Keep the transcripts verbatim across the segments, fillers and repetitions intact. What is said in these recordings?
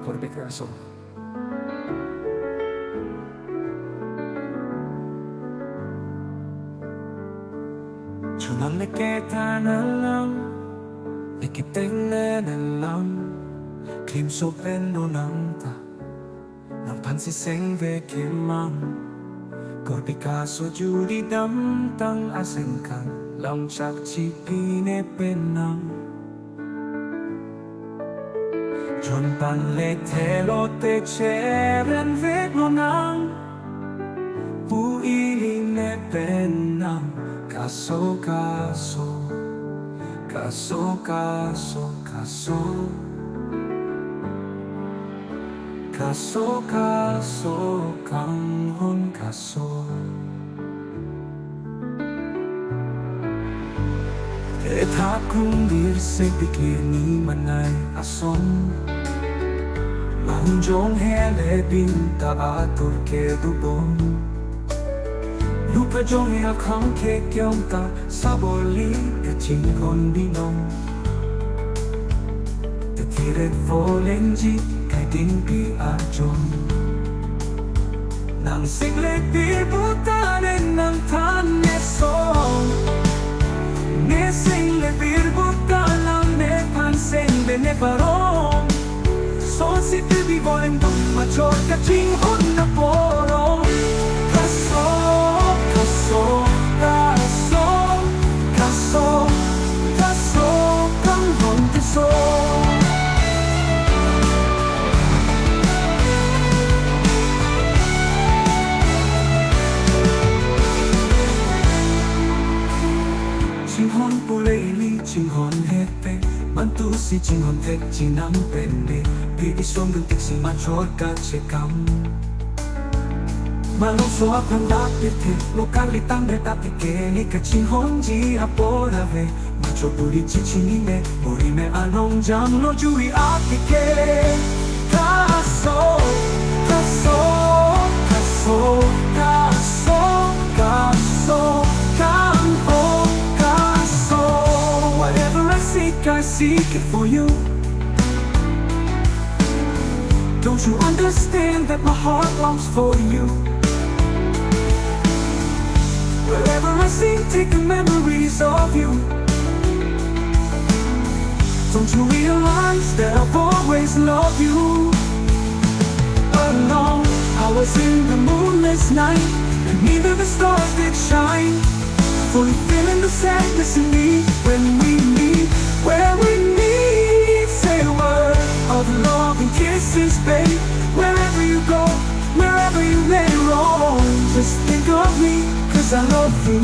Korbe ke aso. Chonam leke than alam, leke tengne alam, klimso pen lonang ta, nangphan si sengve kemang. Korbe ke aso juli damtang asengkan, lam chak chipine penang. Jon pan le thelo te cheren vek lonang, pu ili ne penang. Kaso, kaso, kaso, kaso, kaso, kaso, kaso, kanghon kaso. Ethak kung dir se pikir ni manai ason. Manjong hele bin ta atur ke dubon. Lupa jong he akhang ke kyong ta saboli kachinghon binong. Te tiret volengji kaiding pi ajon. Nang sing le bir buta ne nangthan ne song. Ne sing le bir buta lang nephan sengve ne parong. Sonsi te bi voleng dum machor kachinghon na porong. Kaso, kaso, kaso, kaso, kaso, kanghon kaso. Chinghon pule ili chinghon hete, mantu si chinghon thek chinam pende, pi isong guntik si machor kachekam. Malongso aphan dapit the, lokal litang de tapi ke ni kachinghonji apor ave. Machor puli chichinine, morime anong jam lo jui apike. Kaso, kaso, kaso, kaso, kaso, kaso, kaso. Whatever I seek, I seek it for you. Don't you understand that my heart longs for you? Wherever I sing, take the memories of you. Don't you realize that I've always loved you? Alone, I was in the moonless night, and neither the stars did shine. Fully feeling the sadness in me when we meet, when we meet. Say a word of love and kisses, babe. Wherever you go, wherever you may roam, just think of me, 'cause I love you.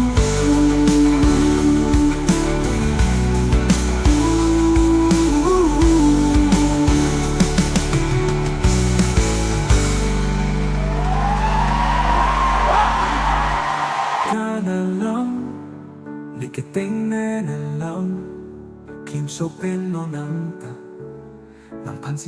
Kan alam, leke tengne alam, klimso pen lonang ta, nangphan si